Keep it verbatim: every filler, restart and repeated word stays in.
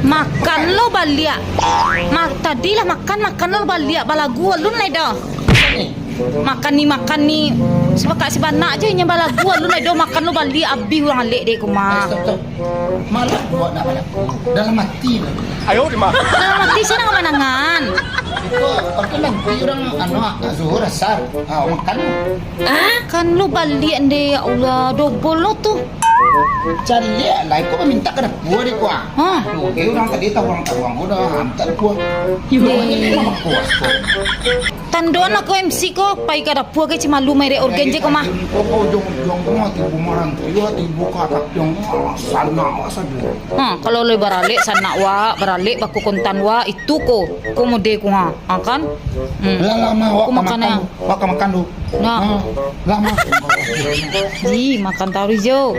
Makan lo baliak. Ma-, tadi lah makan, makan lo baliak. Balagu alun lai doh. Makan ni, makan ni. Sabakak sibanak je inyo balagu alun lai doh. Makan lo baliak, abih urang alek dek ko mah. Eh, stop, stop. Malah buat nak balagu. Dalam hati lah. Ayo, di mana? Dalam hati saya nak manangan. Itu, pakai nanti urang, anu, zuhur, asar. Ah, makan. Kan lo baliak ndeh, ya Allah, dobol lo tu. Caliak lah, iko minta ka dapua deh, kuah. Hah? Aduh, eh, urang tadi taruang-taruang ko dah, minta dapua. Yo. Awaknyo ni memang kuas ko. Tandoan aku M C ko, pai ka dapua ke cimalu merek orgen je ko mah. Ko, ko ujung-ujung ko mah, tibo marantui, tibo ka tapiang, alah, sanak wak sajo. Ha, kalau lai baralek sanak wak, baralek bako kontan wak, itu ko, ko mode ko ha, ha kan? Hmm. Lah, lah, mah, wak ka makan, wak ka makan dulu. Nah. Ha, lah, mah. Ih, makan taruih jo.